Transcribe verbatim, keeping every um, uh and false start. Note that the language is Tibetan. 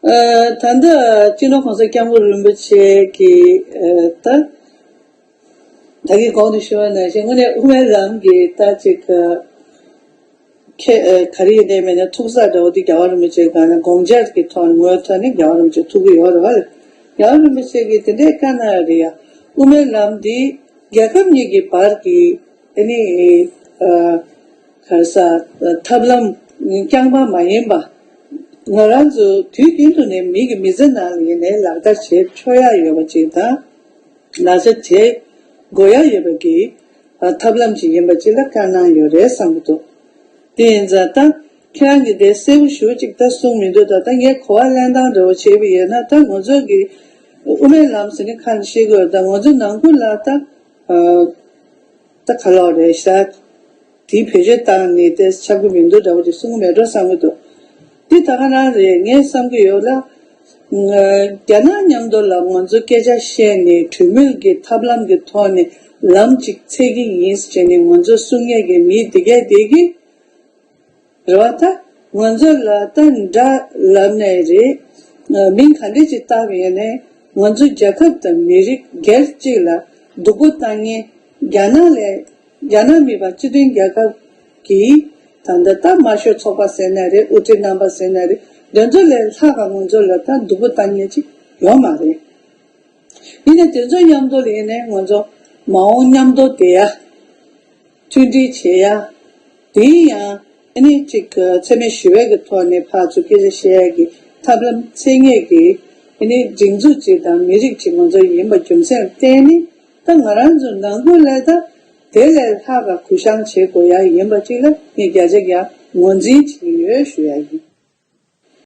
ཨ། ད་ལྟ་སྤྱི་ནོར་༸གོང་ས་༸སྐྱབས་མགོན་རིན་པོ་ཆེ་གིས་ཨ་ད་ད་གིན་གོང་དུ་ཞུས་པ་ནང་བཞིན་དངོས་གནས་དབུ་མའི་ལམ་གྱི་ད་ཅིག་ཁེ་ཨ་ག་རེ་ཡིན་ནའི་མེད་ན་ཐུགས་ས་འདྲ་བོ་དེ་རྒྱལ་བ་རིན་པོ་ཆེ་གང་ན་དགོངས་འཆར་གྱི་ཐོག་ངོས་ཐོག་ནས་རྒྱལ་བ་རིན་པོ་ཆེ་ཐུག་གི་ཡོད་རེད་བ། རྒྱལ་བ་རིན་པོ་ཆེ་གིས་དེ་འདྲའི་བཀའ་གནང་ཡོད་རེད་ཡ། དབུ་མའི་ལམ་འདི་རྒྱལ་ཁབ་གཉིས་ཀྱི་བར་གྱི་ཨ་ནི་ཨ་ག་རེ་ཟ་ཐབས་ལམ་རྐྱང་པ་མ་ཡིན་པ། ང་རང་ཚོ་དུས་རྒྱུན་དུ་ནས་མི་གི་མི་ཚེ་ནང་ལ་ཡིན་ནའི་ལག་བསྟར་བྱེད་ཆོག་ཡ་ཡོད་པ་ཅིག་དང་། ལག་བསྟར་བྱེད་དགོས་ཡ་ཡོད་པ་གི་ཐབས་ལམ་ཅིག་ཡིན་པ་ཅིག་ལ་བཀའ་གནང་ཡོད་རེད་བསམ་གྱི་འདུག་དེ་ཡིན་ཙང་ད་ཁྱེད་རང་གིས་དེ་གསལ་པོ་ཞེ་པོ་ཅིག་ད་གསུངས་མི་འདུག་ད་ད་ངས་གོ་བ་ལེན་སྟངས་འདྲ་བོ་བྱས་པ་ཡིན་ན། ད་ང་ཚོ་གི་དབུ་མའི་ལམ་ཟེར་ནས་ཁ་ནས་བཤད་དགོས་ད་ང་ཚོ་ནང་ཁུལ་ལ་ད་ཨ་ད་ག་ལོག་རེད་ཤག་དེའི་བེད་སྤྱོད་བཏང་ནས་དེ་ཆགས་ཀྱི་མི་འདུག་འདྲ་བོ་ཅིག་གསུང་གི་མེད་འགྲོ་བསམ་གྱི་འདུག་འདི་ད་ག་རང་རེད་ངས་བསམ་གྱི་ཡོད་ལ། རྒྱ་ནག་མཉམ་དུ་ལ་ང་ཚོ་སྐད་ཆ་བཤད་ནས་གྲོས་མོལ་གྱི་ཐབས་ལམ་གྱི་ཐོག་ནས་ལམ་ཅིག་འཚོལ་གྱི་ཡིན་ཟེར་ནས་ང་ཚོ་གསུང་མཁན་གྱི་མི་དེ་གས་དེ་གིས་རེད་བ། ད་ང་ཚོ་ལ་ད་འདྲ་ལབ་ནའི་རེད། མིང་ག་འདྲ་ཅིག་བཏགས་པ་ཡིན་ནའི་ང་ཚོ་རྒྱལ་ཁབ་དང་མི་རིགས་སྒེར་གཅིག་ལ་སྡུག་པོ་བཏང་མཁན་རྒྱ་ནག་ལས་རྒྱ་ནག་མིན་པ་སྤྱི་མཐུན་རྒྱལ་ཁབ་ཀྱི་ད་ལྟ་ད་དམར་ཤོག་ཚོགས་པ་ཟེར་ན་རེད། དབུ་ཁྲིད་རྣམ་པ་ཟེར་ན་རེད། དེ་ཚོ་ལས་ལྷག་ག་ང་ཚོ་ལ་ད་སྡུག་པོ་བཏང་མཁན་ཅིག་ཡོད་མ་རེད། ཡིན་ནའི་དེ་ཚོ་མཉམ་དུ་ལ་ཡིན་ནའི་ང་ཚོ་མ་འོངས་མཉམ་དུ་བསྡད་ཡ། མཐུན་སྒྲིལ་བྱེད་ཡ། དེ་ཡང་ཨ་ནི་ཅིག་འཚེ་མེད་ཞི་བའི་གི་ཐོག་ནས་ཕར་ཚུར་སྐད་ཆ་བཤད་ཡ་གི་ཐབས་ལམ་འཚོལ་མཁན་གྱི་ཨ་ནི་སྒྲིག་འཛུགས་ཅིག་དང་མི་རིགས་ཅིག་ང་ཚོ་ཡིན་པ་རྒྱུ་མཚན་བརྟེན་ནས་ད་ང་རང་ཚོ་ནང་ཁུལ་ལ་ད་དེ་ལས་ལྷག་ག་གུ་བཤངས་བྱེད་དགོས་ཡ་ཡིན་པ་ཅིག་ལ་ངས་བརྒྱ་ཆ་བརྒྱ་ངོས་འཛིན་བྱེད་ཀྱི་ཡོད་ཞུ་ཡ་ཡིན།